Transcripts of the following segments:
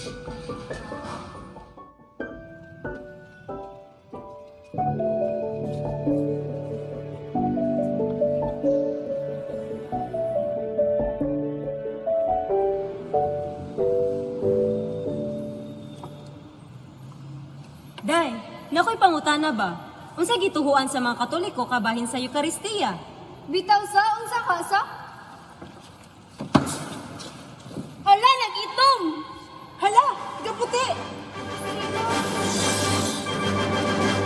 Day, nakoy pangutana ba? Unsa gituhuan sa mga Katoliko kabahin sa Eukaristiya? Bitaw sa, unsa ka sa? Hala, nag-itom! Hala, gaputi!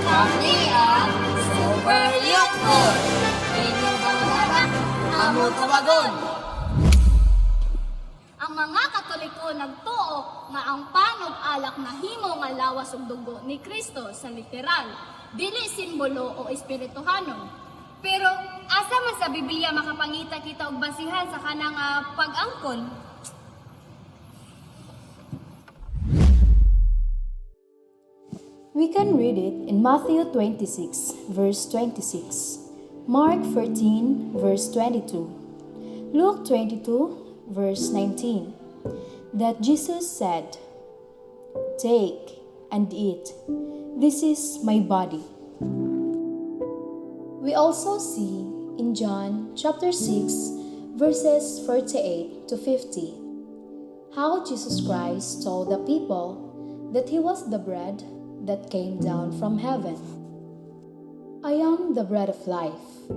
Kami ang Super Yukon! Inyong pangutana, Amo tubagon! Ang mga Katoliko nagtuo nga ang panog alak nahimo nga lawas ug dugo ni Kristo sa literal, dili simbolo o espirituhanon. Pero asa man sa Biblia makapangita kita og basihan sa kanang pag-angkon? We can read it in Matthew 26, verse 26, Mark 14, verse 22, Luke 22, verse 19, that Jesus said, "Take and eat. This is my body." We also see in John chapter 6, verses 48 to 50, how Jesus Christ told the people that he was the bread that came down from heaven. "I am the bread of life.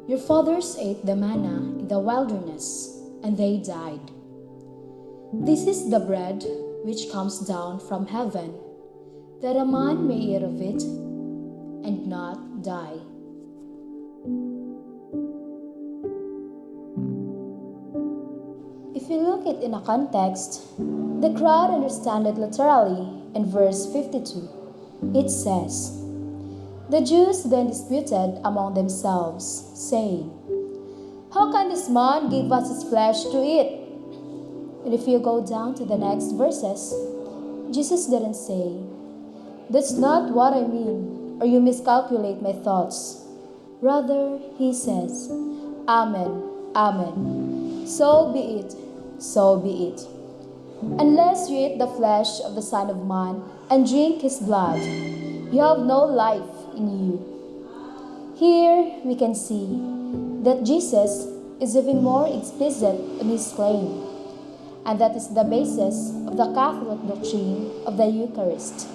Your fathers ate the manna in the wilderness, and they died. This is the bread which comes down from heaven, that a man may eat of it and not die." If you look it in a context, the crowd understand it literally in verse 52. It says, "The Jews then disputed among themselves, saying, 'How can this man give us his flesh to eat?'" And if you go down to the next verses, Jesus didn't say, "That's not what I mean, or you miscalculate my thoughts." Rather, he says, "Amen, Amen. So be it, so be it. Unless you eat the flesh of the Son of Man and drink his blood, you have no life in you." Here we can see that Jesus is even more explicit on his claim, and that is the basis of the Catholic doctrine of the Eucharist.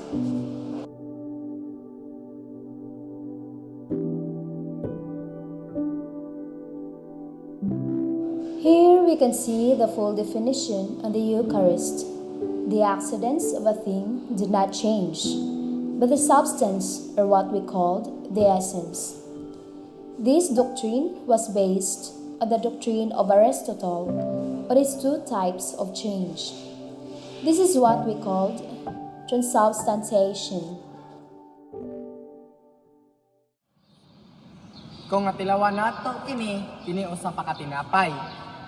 Here we can see the full definition on the Eucharist. The accidents of a thing did not change, but the substance, or what we called the essence. This doctrine was based on the doctrine of Aristotle on its two types of change. This is what we called transubstantiation. Kung nga tilawan nato kini, kini usa pa ka tinapay.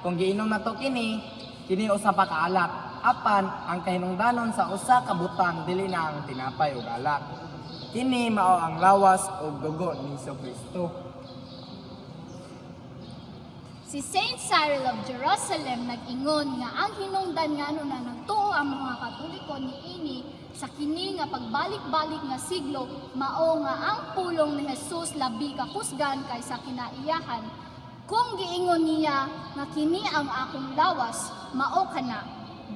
Kung giinom nato kini, kini usa pa ka alak. Apan ang kahinungdanon sa usa ka butang dili na ang tinapay ug alak. Kini mao ang lawas ug dugo ni Kristo. Si Saint Cyril of Jerusalem nag-ingon nga ang hinungdan ngano na nagtuo ang mga Katoliko niini sa kini nga pagbalik-balik nga siglo mao nga ang pulong ni Jesus labi ka kusgan kaysa kinaiyahan. Kung giingon niya nga kini ang akong lawas, mao kana.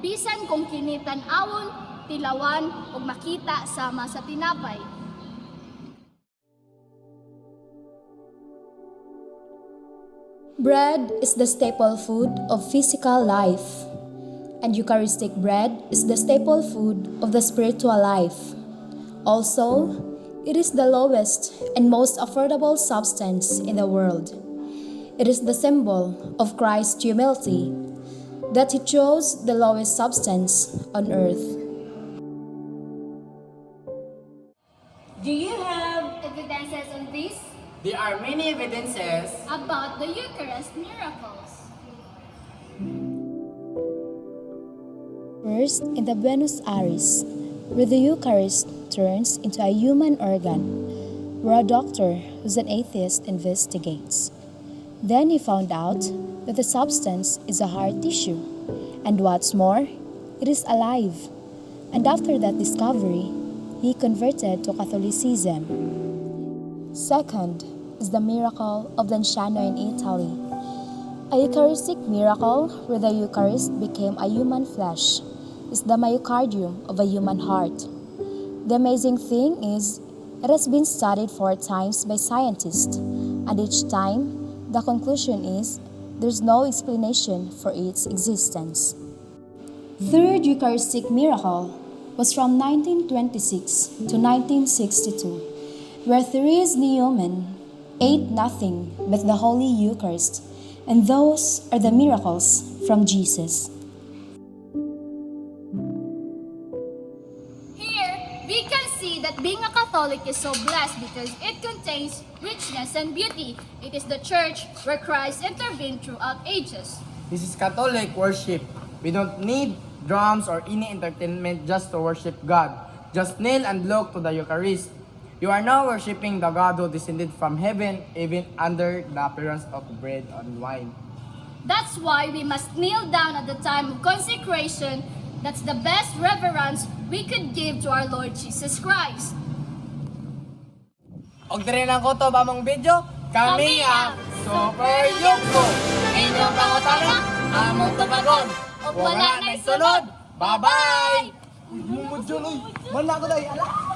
Bisan kung kini tan-awon, tilawan ug makita sama sa tinapay. Bread is the staple food of physical life, and Eucharistic bread is the staple food of the spiritual life. Also, it is the lowest and most affordable substance in the world. It is the symbol of Christ's humility that he chose the lowest substance on earth. Do you have Evidences on this? There are many evidences About the Eucharist miracles. First, in the Buenos Aires, where the Eucharist turns into a human organ, where a doctor who's an atheist investigates. Then he found out that the substance is a hard tissue, and what's more, it is alive. And after that discovery, he converted to Catholicism. Second is the miracle of Lanciano in Italy. A Eucharistic miracle where the Eucharist became a human flesh is the myocardium of a human heart. The amazing thing is, it has been studied four times by scientists, and each time, the conclusion is there's no explanation for its existence. Third Eucharistic miracle was from 1926 to 1962, where Therese Neumann ate nothing but the Holy Eucharist, and those are the miracles from Jesus. Here, we can see that being a Catholic is so blessed because it contains richness and beauty. It is the church where Christ intervened throughout ages. This is Catholic worship. We don't need drums or any entertainment just to worship God. Just kneel and look to the Eucharist. You are now worshiping the God who descended from heaven even under the appearance of bread and wine. That's why we must kneel down at the time of consecration. That's the best reverence we could give to our Lord Jesus Christ. Og diri lang ko to ba mong video? Kami ang Super Yugbo! Inyong pangutana, among tubagon! Ug wala na'y sunod. Bye-bye! Uy, mumudyo, uy! Wala ko dahil, ala!